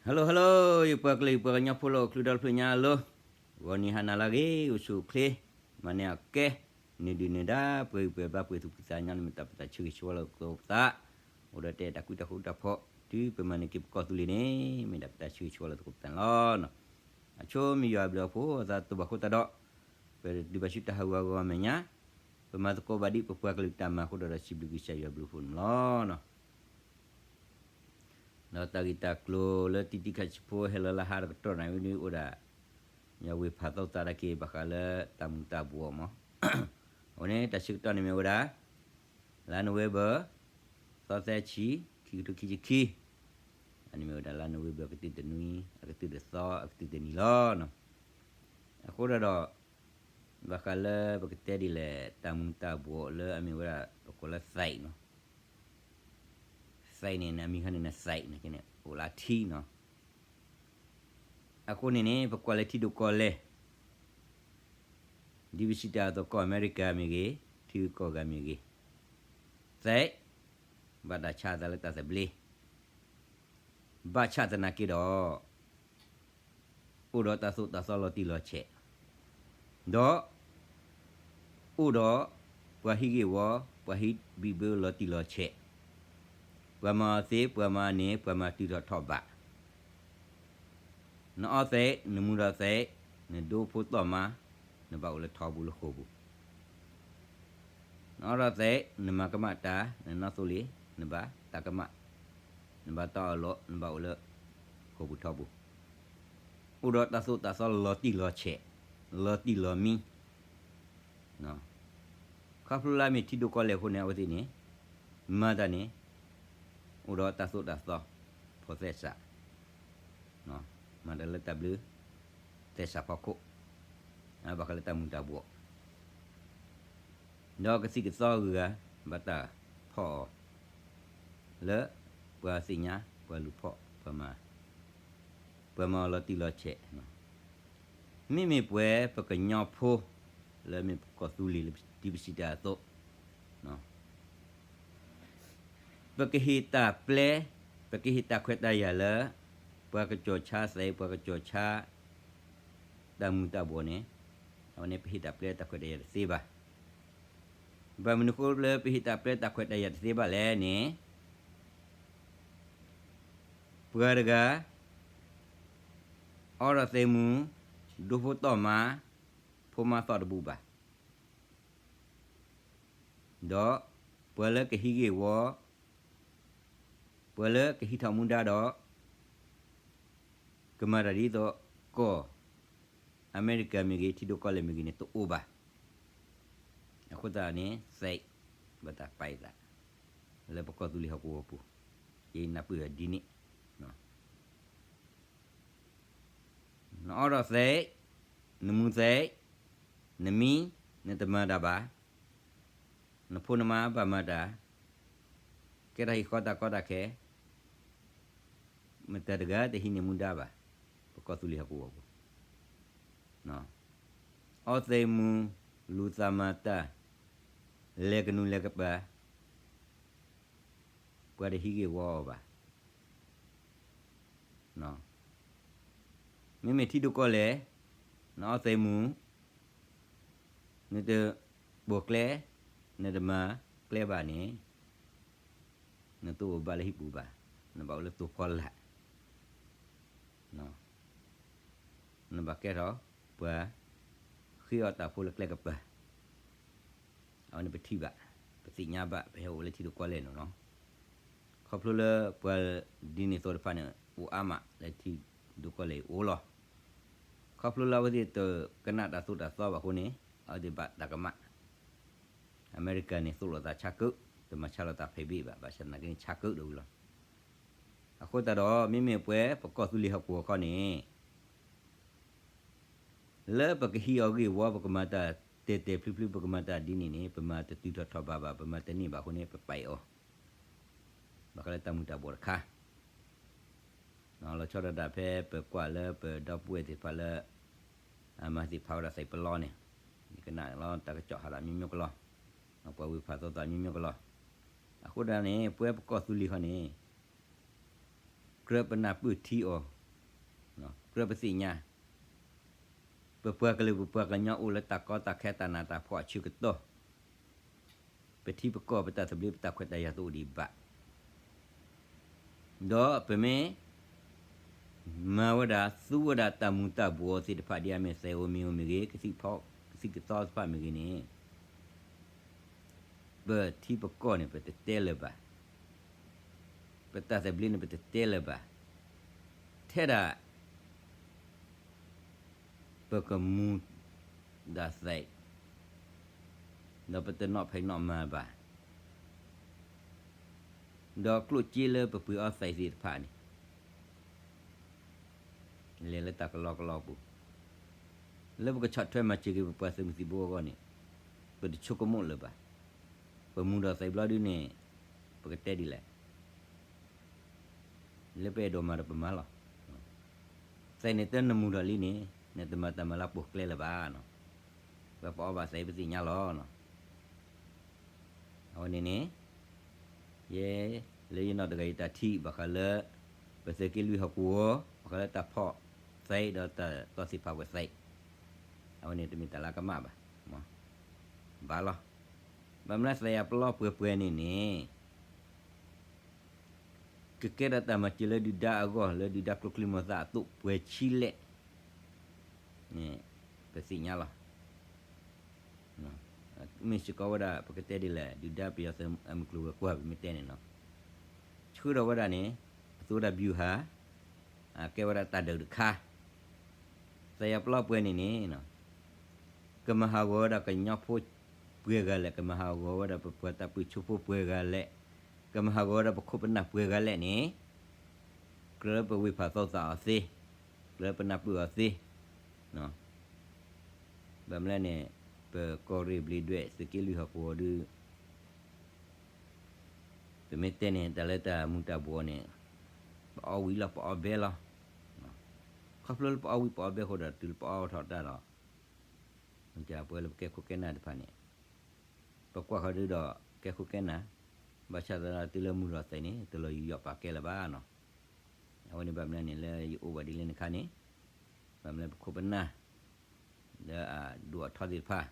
Hello hello, ယပှၤကလုာ်ယပှၤကညီဖိလၢအိၣ်ချုးဒီဖျၢၣ်ညါအလိၤ, ဂီၤနံၤဟါနၤလၢအဂ့ၤ, အိၣ်ဆူၣ်အိၣ်ချ့, မၤန့ၢ်အကဲ, နုာ်ဒုၣ်နုာ်ဒါ, ပှဲၤဂံၢ်ပှဲၤဘါ ပှဲၤသူၣ်ဖှံသးညီန့ၣ် မ့ၢ်တၢ်ပတၢ်ဆၢဂ့ၤဆၢဝါလၢသကိးပသး, အိၣ်ဒီးတဲတၢ်ကူတၢ်ဃူတၢ်ဖိး, တုၤပမၤန့ၢ်က့ၤပကီၢ်သူလ့ၤန့ၣ် မ့ၢ်ဒၣ်ပတၢ်ဆၢဂ့ၤဆၢဝါလၢသကိးပသးန့ၣ်လီၤ. အဆိမ့ၢ်ယွၤအဘျုးအဖှိၣ်အသးတဘၣ်ဃိသတးဒီး, ပဒုးဘၣ်ဆူတၢ်ဟးဂီၤအဂီၢ်အမဲာ်ညါ, ပမၤသကိးဘၣ်ဒ်ပပှၤကလုာ်တၢ်မၤအဃိဒီး ဒီးစံးဘျုးကစၢ်ယွၤအဘျုးအဖှိၣ်န့ၣ်လီၤ. ဒီးတၢ်ဂ့ၢ်တၢ်ကျိၤလၢတံၤတံၤခါဆံးဖိဟဲလီၤလၢဟါတကတီၢ်န့ၣ်ဝဲဒၣ်, ယဝ့ၢ်ဖးသီသးတၢ်က့ၤဘၣ်ဃးလၢတၢ်မူၤတၢ်ဘှီးမး, အဃိန့ၣ် တၢ်ဆၢကတီၢ်န့ၣ်မ့ၢ်ဝဲဒၣ်, လါနိၣ်ဝ့ဘၢၣ်, သီသၢဆံ, ခံကထိခံဆံခံ, အန့ၣ်မ့ၢ်ဝဲဒၣ်လါနိၣ်ဝ့ဘၢၣ် ကတၢၢ်တနွံ, အကတၢၢ်တသီ, အကတၢၢ်တနံၤလီၤ. အဃိဒီး, ဘၣ်ဃးလၢပကတဲဒ်လဲၣ် တၢ်မူၤတၢ်ဘှီးလၢအမ့ၢ်ဝဲဒၣ် ပကိးလၢသဲးနီၤ, သဲးန့ၣ် နမံၤခါန့ၣ် နသဲးန့ၣ် အိၣ်လၢထံနီၤ. အဃိန့ၣ်န့ၣ် ပကွၢ်လၢထံဒိၣ်ကီၢ်လဲၢ်, ဒ်ပစံးတၢ်အသိး ကီၢ်အမဲရကၤမ့ၢ်ဂ့ၤ, ထံဂုၤကီၢ်ဂၤမ့ၢ်ဂ့ၤ, သဲး, ဘၣ်တၢ်ဆါအသးလၢတၢ်သဘျ့, ဘၣ်ဆၣ်သနာ်က့ဒီး အိၣ်ဒီးတၢ်သိၣ်တၢ်သီလီၤတံၢ်လီၤဆဲး, ဒီး အိၣ်ဒီးပှၤဟံးဂ့ၢ်ဝီ, ပှၤဟံးဘံၣ်ဘၢလီၤတံၢ်လီၤဆဲး, ပှၤမၤအီၤသ့, ပှၤမၤအီၤန့ၣ်, ပှၤမၤတုၤထီၣ်ထီၣ်ဘး, နအီသဲး, နမူဒီးသဲး, နဒိဖိသီၣ်မါ, နဘၣ်အိၣ်လၢထီပူၤလၢဃိာ်ပူၤ, နအီဒီးသဲး, နမၤကမၣ်တၢ်, နနီၢ်သိလ့ၣ်, နဘၣ်တၢ်ကမၣ်, နဘၣ်တၢ်အီၣ်လီး, နဘၣ်အိၣ်လၢဃိာ်ပူၤထီပူၤ, အိၣ်ဒီးတၢ်သိၣ်တၢ်သီလီၤတံၢ်လီၤဆဲး, လီၤတံၢ်လီၤမံ, ခီဖျိလၢအမ့ၢ်ထံဒိၣ်ကီၢ်လဲၢ်အဃိန့ၣ် အဝဲသ့ၣ်န့ၣ် မၤတၢ်န့ၣ် အိၣ်ဒီးတၢ်သိၣ်တၢ်သီ ဖီသဲစး, မၤတၢ်လၢတၢ်ဘျၢ သဲစးဖီခိၣ်, ဘၣ်ဃးလၢတၢ်မူၤတၢ်ဘှီး, ဒီးကသံၣ်ကသီအဂုၤအဂၤ ဘၣ်တၢ်ဖီၣ်အီၤ လၢပှၤသ့ၣ်ညါ ပှၤလူၤဖီၣ် ပှၤမၤ ပှၤမၤအီၤလီၤတံၢ်လီၤဆဲး, မ့မ့ၢ်ပှၤပကညီဖိ လၢမ့ၢ်ပကီၢ်သူလ့ၤလၢဒ်ပစံးတၢ်အသိး, ပကဟ့ၣ်တၢ်ပျဲ, ပကဟ့ၣ်တၢ်ခွဲးတၢ်ယာ်လၢ ပှၤကစီၤဆါသဲး ပှၤကစီၤဆါ တၢ်မူၤတၢ်ဘှီးန့ၣ်, အဝဲန့ၣ်ပဟ့ၣ်တၢ်ပျဲတၢ်ခွဲးတၢ်ယာ်တသ့ဘၣ်. ဘၣ်မနုၤဃိလၢပဟ့ၣ်တၢ်ပျဲတၢ်ခွဲးတၢ်ယာ်တသ့ဘၣ်လဲၣ်န့ၣ်, ပှၤတဂၤ အီဒီးသဲးမူၤ, ဒိဖိသီၣ်မါ, ဖိမါသီၣ်တဘူၣ်ဘၣ်. ဒီးပှၤလၢကဟံးဂ့ၢ်ဝီ, ပှၤလၢကဟံးထီၣ်မူဒါဒီး ကမၤတၢ်ဒ်သိးကီၢ်အမဲရကၤမ့ၢ်ဂ့ၤ, ထံဒိၣ်ကီၢ်လဲၢ်မ့ၢ်ဂ့ၤန့ၣ် တအိၣ်ဘၣ်. အဃိသတးန့ၣ် သဲး ဘၣ်တၢ်ပာ်အသး လၢပကီၢ်သူလ့ၤဟီၣ်ကဝီၤပူၤ, ယနၢ်ပၢၢ်ဒ်န့ၣ်, နအီဒီးသဲး, နမူသဲး, နမံ, နတမၤတၢ်ဘၣ်, နဖိနမါဘၣ်မၤတၢ်, ကဲထီၣ်ဟံၣ်ဃီတၢ်ကီတၢ်ခဲ, မတၤတဂၤတဟံးန့ၢ်မူဒါဘၣ်, ပကီၢ်သူလ့ၤဟီၣ်ကဝီၤပူၤ, အီသဲးမူၤ, လူၤသးမၤတၢ်, လဲၤကနူၤလဲၤကပၤ, ပှၤတဟံးဂ့ၢ်ဝီအီၤဘၣ်. မ့မ့ၢ်ထံဒိၣ်ကီၢ်လဲၢ်, နအီသဲးမူၤ, နတပိာ်ကျဲ, နတမၤကျဲဘၣ်န့ၣ်, နတအိၣ်ဘၣ်လၢဟံၣ်ပူၤဘၣ်, နဘၣ်အိၣ်လၢတိာ်ဖီလာ်, နဘၣ်ကဲထီၣ်ပှၤဃ့အီၣ်တၢ်ဖိလၢကျဲကပၤ. အဝဲန့ၣ်ပထံၣ်ဘၣ်, ပသ့ၣ်ညါဘၣ်, ပဟဲအိၣ်လၢထံဒိၣ်ကီၢ်လဲၢ်န့ၣ်လီၤ. ခီဖျိလၢပှၤဒ်န့ၣ်အသိးတဖၣ်န့ၣ် အိၣ်အါမးလၢထံဒိၣ်ကီၢ်လဲၢ်အံၤအိၣ်လီၤ. ခီဖျိလၢအဝဲသ့ၣ်တကနၣ်တၢ်သိၣ်တၢ်သီဘၣ်အဃိန့ၣ် အဝဲသ့ၣ်ဘၣ်တၢ်ကမၣ်. အမဲရကၤန့ၣ် သိၣ်လိာ်သးဆါကု, တမၤဆါလိာ်သးဖဲဘ့ၣ်ဘၣ်, ဘၣ်ဆၣ်သနာ်က့န့ၣ် ဆါကုဒီးဝံၤလီၤ. အဃိသတးဒီး မ့မ့ၢ်ပှၤပကီၢ်သူလ့ၤဟီၣ်ကဝီၤခီန့ၣ် လၢပကဟံးအီၤဂ့ၢ်ဝီ, ပကမၤတၢ်တဲာ်တဲာ်ဖျုးဖျုး, ပကမၤတၢ်ဒ်န့ၣ်န့ၣ် ပမၤတတုၤထီၣ်ထီၣ်ဘးဘၣ်, ပမၤတန့ၢ်ဘၣ်အဃိန့ၣ် ပပာ်အီၤ, ဘၣ်ဃးလၢတၢ်မူၤတၢ်ဘှီးတခါ လီၤဆီဒၣ်တၢ်ဖဲပကွၢ်လၢပဒီပုၢ်ဝဲၢ်သ့ၣ်တဖၣ်လၢ အမၤသ့ၣ်ဖးဝဲဒၣ်သဲးပလီန့ၣ်, ယကနၣ်လီၤတၢ်ကစီၣ်ဟးလီၤမံမံကလီ, ပှၤဝ့ၢ်ဖးသီသးမံမံကလီ. အဃိဒၣ်န့ၣ် ပဝဲပကီၢ်သူလ့ၤခီန့ၣ် ကြၢးပနၢ်ပၢၢ်ထံအီၤ, ကြၢးပသ့ၣ်ညါ, ပပှၤကလုာ်ပပှၤကညီအိၣ်လၢတၢ်ကီတၢ်ခဲတၢ်နးတၢ်ဖှီၣ်အဆၢကတီၢ်, ပထံပကီၢ် ပတၢ်သဘျ့ပတၢ်ခွဲးတၢ်ယာ်တအိၣ်ဒံးဘၣ်. ဒီးပမ့ၢ် မၤဝဲဒၣ်သူဝဲဒၣ်တၢ်မူၤတၢ်ဘှီးသ့ၣ်တဖၣ် ဒ်အမ့ၢ်သဲးဧိၤမ့ၤဧိၤမ့ၢ်ဂ့ၤ, ကသံၣ်ကသီသ့ၣ်တဖၣ်မ့ၢ်ဂ့ၤန့ၣ်, ပထံပကီၢ်န့ၣ် ပတတဲလၢၤဘၣ်. ပတၢ်သဘျ့န့ၣ် ပတတဲလၢၤဘၣ်. ထဲဒၣ် ပကမူၤဒၣ်သဲး, ဒီးပတနီၣ်ဖံးနီၣ်မၤဘၣ်, ဒီးကျိၣ်စ့လၢပပှ့ၤအီသဲးသ့ၣ်တဖၣ်န့ၣ် လဲၤလၢတၢ်ကလီကလီအပူၤ, လၢပကဆီၣ်ထွဲမၤစၢၤက့ၤပပှၤသုးမုၢ်သံၣ်ဘိအဂီၢ်န့ၣ်, ပတဆိကမိၣ်လၢၤဘၣ်. ပမူၤဒီးသဲးဘျီဒုန့ၣ် ပကတဲဒ်လဲၣ်. လၢပအဲၣ်ဒိးမၤဒီးပမၤလီၤ. သဲးန့ၣ်တၢ်နမူၤဒီးလံန့ၣ် နတမၤတၢ်မၤလၢပှိၤကျဲလၢၤဘၣ်နီၤ. ပပအီဘၣ်သဲးပသ့ၣ်ညါလီၤနီၤ. အဝဲန့ၣ်န့ၣ် ယဲ လၢယနီၢ်တဂၤယတၢ်ထံၣ်ဘၣ်ဃးလၢ ပသုးက့လွံၢ်ဟီၣ်ကဝီၤ ဘၣ်ဃးလၢတၢ်ဖီၣ်သဲးဒီးတၢ်တီသ့ၣ်ဖးဝဲသဲး, အဝဲန့ၣ်တမ့ၢ်တၢ်လၢကမၣ်ဘၣ်. ဘၣ်လီၤ. ဘၣ်မနုၤသဲးအပျီပှဲၤပှဲၤန့ၣ်န့ၣ် ကကဲထီၣ်တၢ်မၤစၢၤလၢဒုၣ်ဒါအဂီၢ် လၢဒုၣ်ဒါကျိချံမျိာ်သၣ်အသိးပှဲၤဆံလဲၣ်န့ၣ် ပသ့ၣ်ညါလီၤ. မ့ၢ်စ့ၢ်ကီးဝဲဒၣ် ပကတဲဒ်လဲၣ် ဒုၣ်ဒါပယီၤသုးအမုၢ်ကျိၤဝဲၤကွာ် ပမ့ၢ်တဲန့ၣ်နီၤ, ဆှၢထီၣ်ဝဲဒၣ်န့ၣ် အသူဝဲဒၣ် ဗျူဟာ အကဲဝဲဒၣ်တၢ်ဒုးတခါ, သဲးအပျီပှဲၤန့ၣ်န့ၣ် ကမၤဟးဂီၤဝဲဒၣ်ကညီဖိပှဲၤဂၤလဲၣ်, ကမၤဟးဂီၤဝဲဒၣ်ပပှၤတၢ်ပၢၢ်ဆူဖိပှဲၤဂၤလဲၣ်, ကမၤဟးဂီၤဝဲဒၣ်ပခိၣ်ပနၢ်ပှဲၤဂၤလဲၣ်န့ၣ် ကြၢးလၢပဝ့ၢ်ဖးသီသးအီၤသ့, ကြၢးလၢပနၢ်ပၢၢ်အီၤသ့, ဘၣ်မနုၤလဲၣ်န့ၣ် ပကီၢ်ရ့ၣ်ဘျ့းဒွဲၣ် သုးက့လွံၢ်ဟီၣ်ကဝီၤဒု ပမ့ၢ်တဲန့ၣ် တၢ်လၢတၢ်မူၤတၢ်ဘှီးန့ၣ် ပအီဝံၤလီၤ ပအီဘဲလီၤ. ခီဖျိလၢပအီဝံၤပအီဘဲအဃိဒီး တုၤလၢပအီထီၣ်တၢ်ဒီး မ့ၢ်ပှၤလၢပကဲခိၣ်ကဲနၢ်တဖၣ်န့ၣ် ပကွၢ်ဃီၤဒုဒီးကဲခိၣ်ကဲနၢ်, ဘၣ်ဆၣ်သနာ်က့တုၤလၢမူၤထီၣ်သဲးန့ၣ် တလီၤယူးယီၣ်ပာ်ကဲလၢၤဘၣ်နီၤ. အဝဲန့ၣ်ဘၣ်မနုၤလဲၣ်န့ၣ် လၢယအိၣ်ဘၣ်ဒ်လဲၣ်န့ၣ်အခါန့ၣ် ဘၣ်မနုၤလဲၣ်ပခိၣ်ပနၢ် လၢအဒိၣ်အထီသ့ၣ်တဖၣ်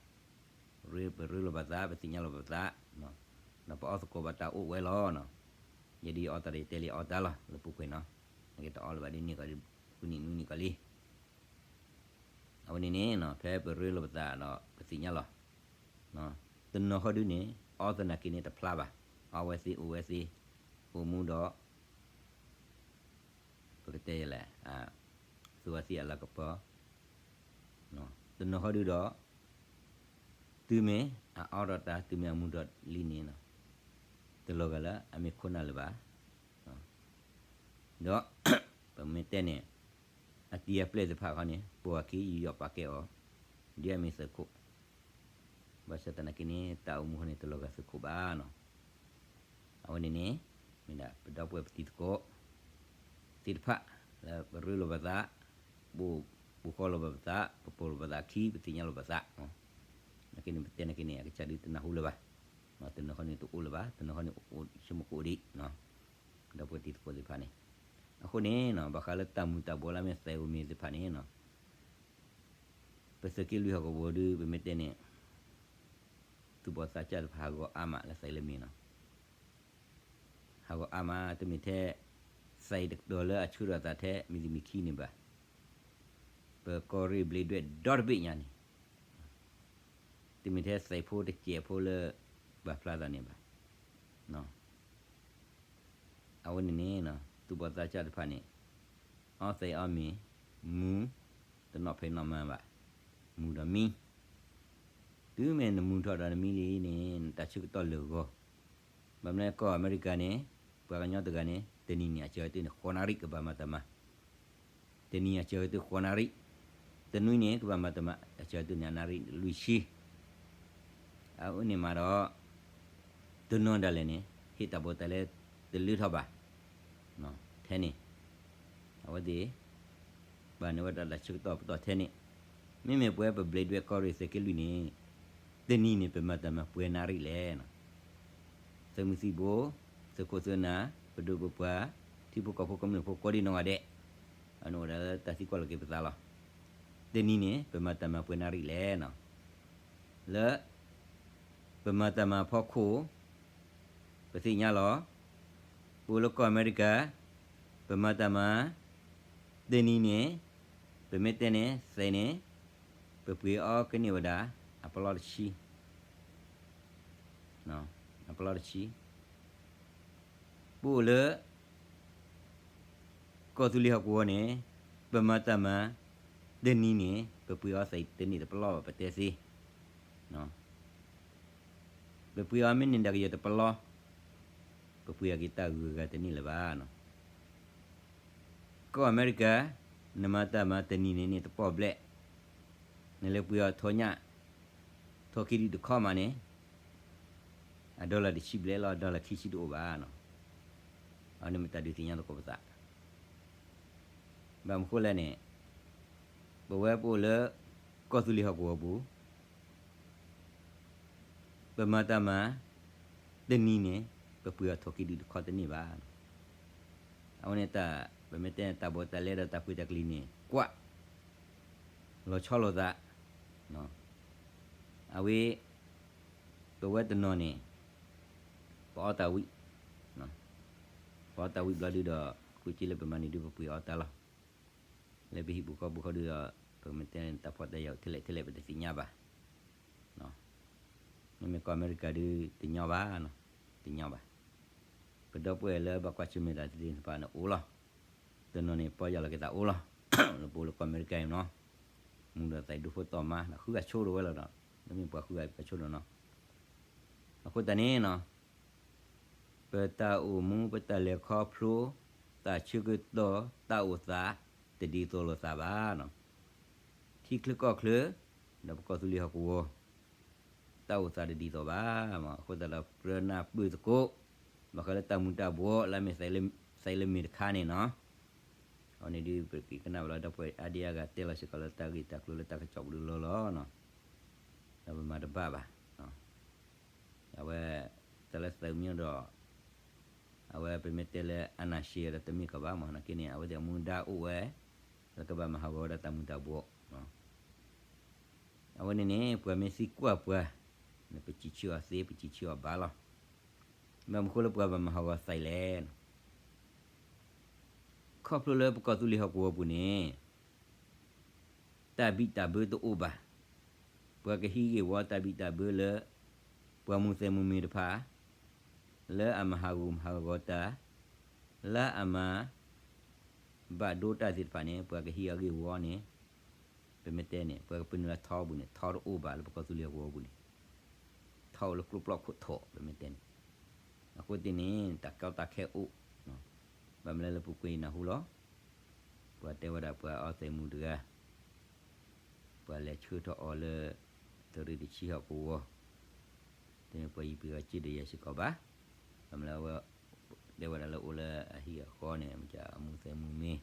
ရ့ပရ့လိာ်ပသး ပသ့ၣ်ညါလိာ်ပသး, ဒီးပအီသကိးဘၣ်တၢ်အိၣ်ဝဲလီၤ. ယဲဒ်ယအီတၢ်ဒီးယတဲလံအီတၢ်လီၤ လၢပူၤကွံာ်နီၤ, နက့တအီလၢၤဘၣ်ဒ်န့ၣ်ကီး ဃုနံၣ်နွံနံၣ်ကီးလံ. အဝဲန့ၣ်န့ၣ် ဖဲပရ့လိာ်ပသးဒီးပသ့ၣ်ညါလီၤ. တနီၤဃီဒုန့ၣ် အီသနာ်က့န့ၣ်တဖျါဘၣ်, အီဝဲသ့အိၣ်ဝဲသ့, အိၣ်မူဒီး ပကတဲလဲၣ်, သူဝဲသ့ၣ်အလၤကပီၤ, တနီၤဃီဒုဒီး တုၤမ့ၢ်အအီထီၣ်တၢ် တုၤမ့ၢ်အမူထီၣ်လံန့ၣ် တလီၤဂာ်လၢအမ့ၢ်ခိၣ်နၢ်လၢၤဘၣ်. ဒီး ပမ့ၢ်တဲန့ၣ် အတံၤအပျဲၢ်သ့ၣ်တဖၣ်ခီန့ၣ် ပိာ်အခံယူးယီၣ်ပာ်ကဲအီၤ ဒ်အမ့ၢ်သုးခိၣ်, ဘၣ်ဆၣ်သနာ်က့န့ၣ် တၢ်အိၣ်မူခီန့ၣ် တလီၤဂာ်သုးခိၣ်ဘၣ်နီၤ. အဝဲန့ၣ်န့ၣ် မ့ၢ်ဒၣ်ပဒီပုၢ်ဝဲၢ်ပတံၤသကိးသ့ၣ်တဖၣ် လၢပရ့လိာ်ပသး, ပပူၤဃီလိာ်ပသး, ပပိာ်လိာ်ပသးခံ, ပသ့ၣ်ညါလိာ်ပသး, နာ်က့န့ၣ် ပတဲနာ်က့န့ၣ် အကစၢ်ဒုတနၢ်ဟူလၢၤဘၣ်, တနီၤဃီန့ၣ်တအိၣ်လၢၤဘၣ်, တနီၤဃီန့ၣ်အိၣ် ဆိကမိၣ်ကအိၣ်ဒံး, ဒီပုၢ်ဝဲၢ်တံၤသကိးသ့ၣ်တဖၣ်န့ၣ်, အဃိန့ၣ် ဘၣ်ဃးလၢတၢ်မူၤတၢ်ဘှီးလၢအမ့ၢ်သဲးဧိၤမ့ၤသ့ၣ်တဖၣ်န့ၣ် ပသုးက့လွံၢ်ဟီၣ်ကဝီၤဒု ပမ့ၢ်တဲန့ၣ် သူၣ်ဘီၣ်သးစၢ်တဖၣ်ဟးဂီၤအါမးလၢသဲးလၢမ့ၤနီၤ, ဟးဂီၤအါမး တမ့ၢ်ထဲ သဲးတကတီၢ်လၢအဆှၢထီၣ်သးထဲမ့ၢ်တမံၤခံန့ၣ်ဘၣ်, ပကီၢ်ရ့ၣ်ဘျ့းဒွဲၣ်ဒီတဘ့ၣ်ညါန့ၣ် တမ့ၢ်ထဲသဲးဖိတစဲးဖိလၢ ပာ်ဖျါသးန့ၣ်ဘၣ်. အဝဲန့ၣ်န့ၣ် သူၣ်ဘီၣ်သးစၢ်တဖၣ်န့ၣ် အီသဲးအီမ့ၤ မူၤ တနီၣ်ဖံးနီၣ်မၤဘၣ်, မူၤဒီးမံ, တုၤမ့ၢ်နမူၤထီၣ်ဒီးနမံလံန့ၣ် နတၢ်ဆၢကတီၢ်လၢာ်ဂီၤ, ဘၣ်မနုၤကီၢ်အမဲရကၤန့ၣ် ပှၤကညီတဂၤန့ၣ် တနံၤန့ၣ် အစှၤကတၢၢ်န့ၣ် ဃိးနၣ်ရံၣ်ကဘၣ်မၤတၢ်မၤ တနံၤအစှၤကတၢၢ်ဃိးနၣ်ရံၣ်, တနွံန့ၣ် ကဘၣ်မၤတၢ်မၤ အစှၤကတၢၢ်န့ၣ် အနၣ်ရံၣ်လွံၢ်ဆံ, အဝဲန့ၣ်မးဒီး တနီၤဒၣ်လဲာ်န့ၣ် ဟ့ၣ်တၢ်ဘီၣ်တၢ်လဲတလၢထီၣ်ဘၣ်, ထဲန့ၣ် အဝဲသ့ၣ် ဘၣ်န့ၢ်ဝဲဒၣ်တၢ်ဆၢကတီၢ်ပတီၢ်ထဲန့ၣ်, မ့မ့ၢ်ပဝဲပဘျ့းဒွဲၣ်ကီၢ်ရ့ၣ်သုးက့လွံၢ်န့ၣ် တနံၤန့ၣ် ပမၤတၢ်မၤပှဲၤနၣ်ရံၣ်လဲၣ်, သုးမုၢ်သံၣ်ဘိ, သုးခိၣ်သုးနၢ်, ပဒိၣ်ပပှၢ်, ထံဖိကီၢ်ဖိကမျၢၢ်ဖိကိးဒံနီၢ်ဂၤဒဲး, အန့ၣ်အိၣ်ဝဲဒၣ်လၢတၢ်သံကွၢ်လီၤက့ၤပသးလီၤ. တနံၤန့ၣ် ပမၤတၢ်မၤပှဲၤနၣ်ရံၣ်လဲၣ်နီၤ. လၢ ပမၤတၢ်မၤအဖီခိၣ် ပသ့ၣ်ညါလီၤ. ပအိၣ်လၢကီၢ်အမဲရကၤ ပမၤတၢ်မၤ တနံၤန့ၣ် ပမ့ၢ်တဲန့ၣ် သဲးန့ၣ် ပပှ့ၤအီၤကန့ၢ်ဝဲဒၣ် အပလီၢ်တဆံ အပလီၢ်တဆံ ပအိၣ်လၢ ကီၢ်သူလ့ၤဟီၣ်ကဝီၤန့ၣ် ပမၤတၢ်မၤ တနံၤန့ၣ် ပပှ့ၤအီၤသဲးတန့ၢ်တပလီၢ်ဘၣ် ပတဲသ့ ပပှ့ၤအီၤမ့ၢ်န့ၢ်ဒၣ်ကယီၤတပလီၢ် ပပှ့ၤအီၤက့ၤတၢ်ဂုၤဂၤတန့ၢ်လၢၤဘၣ်နီၤ. ကီၢ်အမဲရကၤ နမၤတၢ်မၤတနံၤန့ၣ်န့ၣ်တပီၢ်ဘျဲၣ်, နလဲၤပှ့ၤအီၤထိးညၣ် ထိးခံဒုၣ်တခီမးန့ၣ် အ dollar တဆံဘျဲၣ်လီၤ, dollar ခံဆံတအိၣ်ဘၣ်နီၤ. အန့ၣ်မ့ၢ်တၢ်ဒုးသ့ၣ်ညါသကိးပသး ဘၣ်မနုၤဃိလဲၣ်န့ၣ် ပဝဲပအိၣ်လၢ ကီၢ်သူလ့ၤဟီၣ်ကဝီၤပူၤ ပမၤတၢ်မၤ တနံၤန့ၣ် ပပှ့ၤအီၤထိးခံဒုၣ်တခီတန့ၢ်ဘၣ်. အဝဲန့ၣ်တၢ် ပမ့ၢ်တဲတၢ်ဘီၣ်တၢ်လဲဒီးတၢ်ပှ့ၤတၢ်ကလံၤန့ၣ် ကွၢ် လီၤဆီလိာ်သး အဝဲ ပဝဲတနီၤန့ၣ် ပအီတၢ်ဝံၣ် ပအီတၢ်ဝံၣ်ဘျီဒုဒီး ဃုက့လၢပမၤန့ၣ်ဒု ပပှ့ၤအီတၢ်လီၤ. လၢပဟံၣ်ပူၤဃီပူၤဃီဒုဒီး ပမ့ၢ်တဲတၢ်ဖီၣ်တၢ်ယာ်ထဲလဲၣ်ထဲလဲၣ် ပတသ့ၣ်ညါဘၣ်. မ့မ့ၢ်ကီၢ်အမဲရကၤဒု တညီဘၣ်, တညီဘၣ်. ပဒီပုၢ်ဝဲၢ်လၢဘၣ်ကွၢ်ဆၢၣ်မဲာ်တၢ်သ့ၣ်တဖၣ်န့ၣ်အိၣ်လီၤ. တနီၤန့ၣ် ပီၢ်ယၢ်လီၤက့ၤသးအိၣ်လီၤ. လၢပအိၣ်လၢကီၢ်အမဲရကၤအံၤနီၤ မူဒီးသးဒူဖိသီၣ်မါ ဃုဂၤဆိဒီးဝဲလီၤဒီး မ့မ့ၢ်ပှၤဃုဂၤပှၤဆိဒီးနီၤ. အဃိသတးန့ၣ်နီၤ ပတၢ်အိၣ်မူ ပတၢ်လဲၤခီဖျိ တၢ်ဆၢကတီၢ် တၢ်အိၣ်သး တဒ်သိးလိာ်သးဘၣ်နီၤ. ထံချၢကီၢ်ချၢ ဒီးပကီၢ်သူလ့ၤဟီၣ်ကဝီၤ တၢ်အိၣ်သးတဒ်သိးဘၣ်မး. အဃိသတးဒီး ကြၢးနၢ်ပၢၢ်သကိး ဘၣ်ဃးလၢတၢ်မူၤတၢ်ဘှီး လၢအမ့ၢ်သးလၢမ့ၢ်တခါန့ၣ်နီၤ. အဝဲန့ၣ်ဒုး ပက့ၤကနၣ်ဘၣ်လီၤ ဒီပုၢ်ဝဲၢ်အါဒံအါဂၤတဲလီၤစ့ၢ်ကီးလၢတၢ်ဂ့ၢ်တၢ်ကျိၤလၢတၢ်ကစီၣ်ပူၤဒုလီၤလီၤနီၤ. ဒီးပမၤတဘၣ်ဘၣ် အဝဲ တၢ်လၢသုးမံၤဒီး အဝဲပမ့ၢ်တဲလၢ အာဏာရှင် ဒီးတမ့ၢ်ကီးဘၣ်မး နာ်က့န့ၣ် အဝဲသ့ၣ်အမူဒါအိၣ်ဝဲ လၢကဘၣ်မၤဟးဂီၤဝဲဒၣ်တၢ်မူၤတၢ်ဘှီး. အဝဲန့ၣ်န့ၣ် ပှၤမ့ၢ်သံကွၢ်ပှၤ ပစံးဆၢအီၤသ့ ပစံးဆၢအီၤဘၣ်လီၤ. ဘၣ်မနုၤဃိလၢပှၤဘၣ်မၤဟးဂီၤသးလဲၣ်. ခီဖျိလၢပကီၢ်သူလ့ၤဟီၣ်ကဝီၤပူၤန့ၣ် တၢ်ဘံၣ်တၢ်ဘၢတအိၣ်ဘၣ်. ပှၤကဟံးဂ့ၢ်ဝီတၢ်ဘံၣ်တၢ်ဘၢလၢ ပှၤမူသဲမူမ့ၤတဖၣ် လၢအမၤဟးဂူာ်မၤဟးဂီၤတၢ် လၢအမၤ ဘၣ်ဒိတၢ်သ့ၣ်တဖၣ်န့ၣ် ပှၤကဟံးအဂ့ၢ်ဝီန့ၣ် ပမ့ၢ်တဲန့ၣ် ပှၤကပနုာ်လၢထီပူၤန့ၣ် ထီတအိၣ်ဘၣ်လၢပကီၢ်သူလ့ၤဟီၣ်ကဝီၤပူၤန့ၣ် ထီအိၣ်လၢကျိပျီခိၣ်ထိး ပမ့ၢ်တဲန့ၣ်. အဃိသတးန့ၣ် တၢ်ကီတၢ်ခဲအိၣ် ဘၣ်မနုၤလၢပူၤကွံာ်နၢ်ဟူလီၤ. ပှၤတဲဝဲဒၣ်ပှၤအီသဲးမူတဂၤ ပှၤလဲၤဆှၢထီၣ်အီၤလၢ သုးရ့ၣ်တဆံဟီၣ်ကဝီၤ တမ့ၢ်ပှၤယံၤပှၤဂၤစ့ၢ်ဒီးယၤစ့ၢ်ကီးဘၣ်. ဘၣ်မနုၤလၢအဝဲ တဲဝဲဒၣ်လၢအိၣ်လၢအဟံၣ်အဃီန့ၣ် မ့ၢ်အမူသဲမူမ့ၤ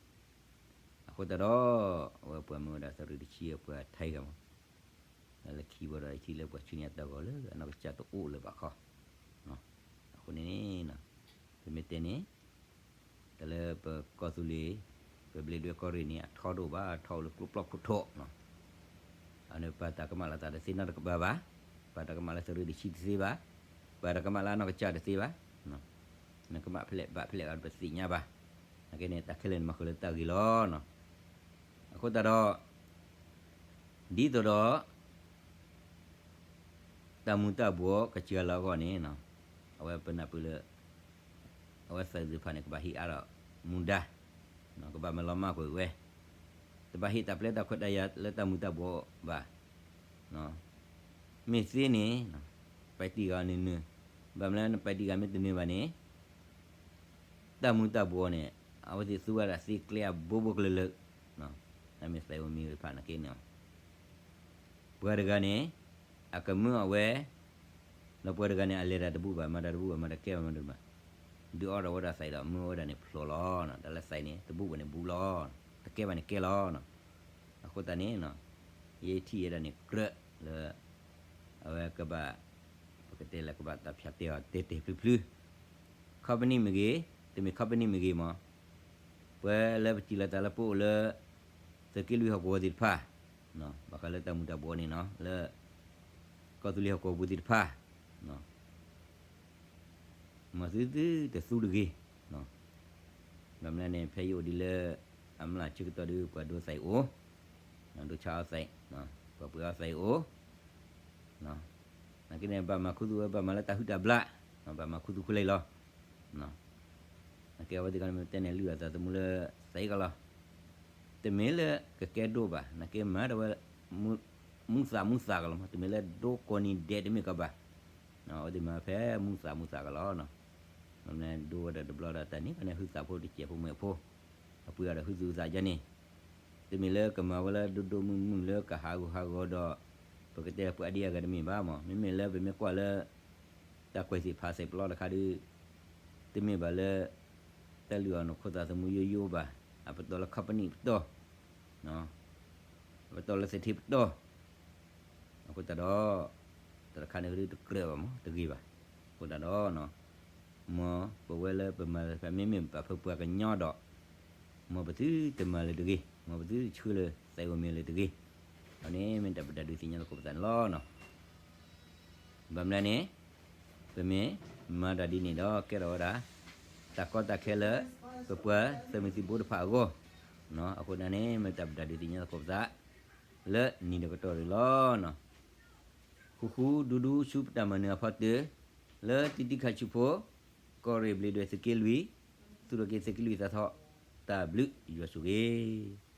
အဃိသတးဒီး အဝဲပှၤမ့ၢ်ဝဲဒၣ်သုးရ့ၣ်တဆံအပှၤထဲဂၤမး လၢခံဘၣ်ဒီး ယထံၣ်လၢပှၤဆူညါတၢ်ဂီၤလၢအနီၢ်ကစၢ်တအိၣ်လၢၤဘၣ်ခီ. အဃိန့ၣ်န့ၣ် ပမ့ၢ်တဲန့ၣ် တၢ်လၢပကီၢ်သူလ့ၤ ပဘျ့ဒွဲၣ်ကီၢ်ရ့ၣ်န့ၣ် အထီတအိၣ်ဘၣ် ထီအိၣ်လၢကျိပျီခိၣ်ထိး အန့ၣ်ပာ်တၢ်ကမၣ်လီၤသးတသ့နီတကပၤဘၣ်, ပာ်တၢ်ကမၣ်လၢသုးရ့ၣ်တဆံတသ့ဘၣ်, ပာ်တၢ်ကမၣ်လၢအနီၢ်ကစၢ်တသ့ဘၣ်, နကမၣ်ဖဲလဲၣ်ဘၣ်ဖဲလဲၣ်ဂ့ၤပသ့ၣ်ညါဘၣ်, နာ်က့န့ၣ် တၢ်ခဲလၢာ်န့ၣ်မၤဃုာ်လၢတၢ်ဂ့ၤလီၤ. အဃိသတးဒီး ဒ်သိးဒီး တၢ်မူၤတၢ်ဘှီးကစၢ်လၢအဂီၢ်န့ၣ် အဝဲပနၢ်ပၢၢ်လၢ အဝဲသုးသ့ၣ်တဖၣ်န့ၣ် ကဘၣ်ဟ့ၣ်အါထီၣ်မူဒါ, ကဘၣ်မၤလီၤမၢ်ကွံာ်ဝဲ, တဘၣ်ဟ့ၣ်တၢ်ပျဲတၢ်ခွဲးတၢ်ယာ်လၢတၢ်မူၤတၢ်ဘှီးဘၣ်. မ့ၢ်သ့န့ၣ် ပာ်တံၢ်ဂၤနုာ်နုာ်, ဘၣ်မနုၤလၢနပာ်တံၢ်ဂၤမ့ၢ်တနုာ်ဘၣ်န့ၣ် တၢ်မူၤတၢ်ဘှီးန့ၣ် အဝဲသ့ၣ်သူဝဲဒၣ်သ့ကျဲအဘိဘိကလၢာ်လၢာ်, အမ့ၢ်သးအိၣ်မံၤတဖၣ်နာ်က့န့ၣ် ပှၤတဂၤန့ၣ် အကမၢအဝဲ, ဒီးပှၤတဂၤန့ၣ် အလဲၤတၢ်တဘူၣ်ဘၣ် မၤတၢ်တဘူၣ်ဘၣ် မၤတၢ်တကဲဘၣ်မၤတၢ်တဘူၣ်ဘၣ်, ဒုးအီၣ်ဒီးဝဲဒၣ်သးဒီးမၢဝဲဒၣ်န့ၣ်ဖျိးလီၤ. တၢ်လၢသးန့ၣ် တဘူၣ်ဘၣ်န့ၣ်ဘူၣ်လီၤ, တကဲဘၣ်န့ၣ်ကဲလီၤ. အဃိသတးန့ၣ် ယထံၣ်ဝဲဒၣ်န့ၣ်ကြၢးလၢ အဝဲကဘၣ် ပကတဲလၢကဘၣ်တၢ်ဖၠးတဲအီၤတဲာ်တဲာ်ဖျုးဖျုး, company မ့ၢ်ဂ့ၤ, တမ့ၢ် company မ့ၢ်ဂ့ၤမး, ပဝဲလၢပထံၣ်လိာ်သးလၢပအိၣ်လၢ သုးက့လွံၢ်ဟီၣ်ကဝီၤသ့ၣ်တဖၣ်, ဘၣ်ဃးလၢတၢ်မူၤတၢ်ဘှီးန့ၣ်နီၤ လၢ ကီၢ်သူလ့ၤဟီၣ်ကဝီၤပူၤသ့ၣ်တဖၣ် မ်သုသုတသူတဂ့ၤ, ဘၣ်မနုၤန့ၣ် ဖဲယအိၣ်ဒ်လၢ အမျၢ်ဆၢကတီၢ်ဒီး ပှၤဒိသးအိၣ်, ဒိဆါအီၣ်သး, ပှၤပှ့ၤအီၣ်သးအိၣ်, နာ်က့န့ၣ် ဘၣ်မၤခူသူၣ်ဝဲ ဘၣ်မၤလၢတၢ်ဟုၣ်တၢ်ဘျၣ်, ဘၣ်မၤခူသူၣ်ခူလံလီၤ. နာ်က့အဝဲသ့ၣ်တခီန့ၣ် မ့ၢ်တဲန့ၣ်လုၢ်အသးသမူလၢသးအံၤကလီၤ. တမ့ၢ်လၢကကဲဒိၣ်ဘၣ်, နာ်က့မၤဒၣ်ဝဲ မူသးမူသးကလီၤမး, တမ့ၢ်လၢဒိကိးနံၤဒဲးတမ့ၢ်ကဘၣ်, အဝဲသ့ၣ်မၤဖဲမူသးမူသးကလီၤ. မ့ၢ်ဒိဝဲဒီးတဘျီဒီး တၢ်န့ၣ်ခီန့ၣ် ဟုသးဖိတစဲးဖိမုၢ်ဖိ, အပှ့ၤအီၤဒီးဟုသူၣ်အသးယါန့ၣ်, တမ့ၢ်လၢကမၤဝဲလၢဒိၣ်ဒိၣ်မုၢ်မုၢ်လၢကဟးဂူာ်ဟးဂီၤဒီး ပကတဲပှၤအဒံအဂၤတမ့ၢ်ဘၣ်မး, မ့မ့ၢ်လၢပမ့ၢ်ကွၢ်လၢ တၢ်ကွဲးသ့ၣ်ဖးစဲးပလီတခါဒီး တမ့ၢ်ဘၣ်လၢ တၢ်လုၢ်အီၣ်နီၢ်ခိသးသမူယိယိဘၣ်, အပတီၢ်လၢ company ပတီၢ်, အပတီၢ်လၢသထ့ပတီၢ်, အဃိသတးဒီး တၢ်တခါန့ၣ်ဒုးတကြၢးဘၣ်မး တဂ့ၤဘၣ်. အဃိသတးဒီး မ်ပဝဲလၢပမၤသ့ၣ်တဖၣ် မ့မ့ၢ်ဘၣ်ဖုးပှၤကညီဒီး မ်ပသုတမၤလၢၤတဂ့ၤ, မ်ပသုတဆှၢလၢၤသးအံၤမ့ၢ်လၢၤတဂ့ၤ. အဝဲန့ၣ်မ့ၢ်တၢ်ပတၢ်ဒုးသ့ၣ်ညါသကိးပသးန့ၣ်လီၤ. ဘၣ်မနုၤလဲၣ်န့ၣ် ပမ့ၢ်မၤတၢ်ဒ်န့ၣ်ဒီး ကဲထီၣ်ဝဲဒၣ် တၢ်ကီတၢ်ခဲလၢ ပပှၤသုးမုၢ်သံၣ်ဘိတဖၣ်အဂီၢ်, အဃိန့ၣ်န့ၣ် မ့ၢ်တၢ်ပတၢ်ဒုးသ့ၣ်ညါသကိးပသး လၢနံၤဒီးကတီၢ်ရ့ၣ်လီၤ. ဃူဃူဒူဒူဆူပတၢ်မၤနၢၤအဖီတၢၢ်, လၢတံတံခါဆူဖိ, ကီၢ်ရ့ၣ်ဘျ့းဒွဲၣ်သုးက့လွံၢ်, သူၣ်ထီၣ်က့ၤသုးက့လွံၢ်သးထီၣ်, တၢ်ဘျုးယွၤဆိၣ်ဂ့ၤ